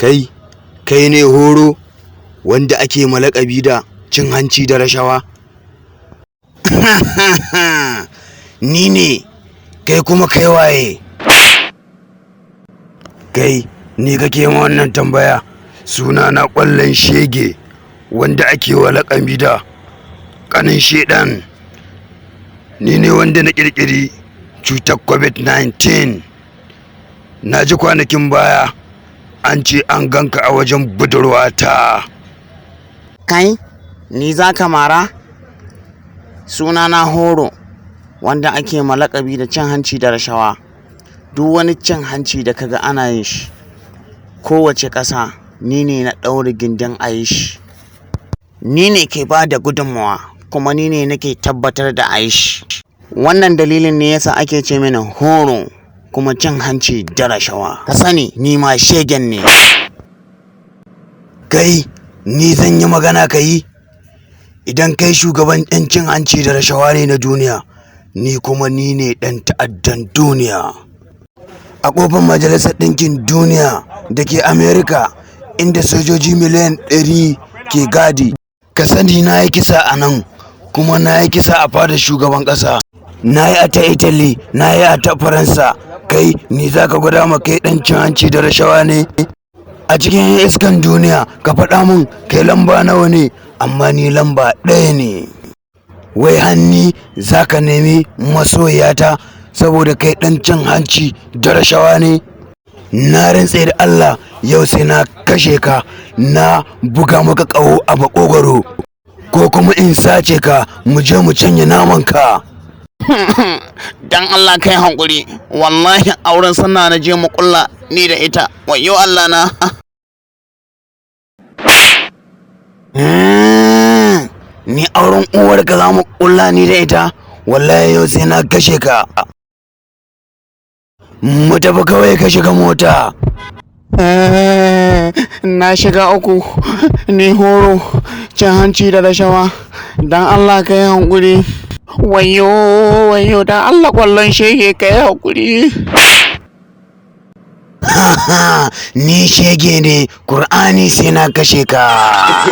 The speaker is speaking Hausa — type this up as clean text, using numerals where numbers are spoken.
Kai, kai ne Horo wanda ake ma laƙabi da cin hanci da rashawa? Ni ne, kai kuma kai waye? Kai, ni kake ma wannan tambaya? Suna na ƙwallon shege wanda ake wa laƙabi da ƙanin sheɗan. Ni ne wanda na ƙirƙiri cutar COVID-19. Na ji kwanakin baya an ce an ganka a wajen budurwata. Kai, ni za ka mara? Sunana Horo, wanda ake ma laƙabi da cin hanci da rashawa. Duk wani cin hanci da kaga ana yin shi, kowace ƙasa ni ne na ɗaure gindin a yi shi. Ni ne ke ba da gudunmawa kuma ni ne nake tabbatar da a yi shi. Wannan dalilin ne yasa ake ce mini Horo kuma cin hanci da rashawa. Ka sani ni ma shegen ne. Kai, ni zan yi magana ka yi? Idan kai shugaban 'yan cin hanci da rashawa ne na duniya, ni kuma ni ne ɗan ta'addan duniya. A ƙofar Majalisar Ɗinkin Duniya da ke Amerika, inda sojoji miliyan 100 ke gadi, ka sani na yi kisa a nan, kuma na yi kisa a fadar shugaban ƙasa. Na yi a ta Italy, na yi a ta Faransa. Kai, ni za ka gwada ma kai ɗan cin hanci da rashawa ne? A cikin 'yan iskan duniya, ka faɗa mun kai lamba nawa ne, amma ni lamba ɗaya ne. Wai hanni za ka nemi masoyiyata saboda kai ɗan cin hanci da rashawa ne? Na rantse da Allah yau sai na kashe ka, na buga maka ƙaho a maƙogwaro, ko kuma in sace ka mu je mu canye namanka. Dan Allah kai haƙuri, wallahi auren sunna na je mu ƙulla ni da ita. Wayyo Allah na. Ni auren uwarka za mu ƙulla ni da ita, wallahi yau sai na kashe ka. Mu tafi kawai ka shiga mota. Na shiga uku, ni Horo, cin hanci da rashawa. Dan Allah ka yi haƙuri. Wayyo, wayyo, dan Allah ƙwallon shege ka yi haƙuri. Ni shege ne, Kur'ani sai na kashe ka.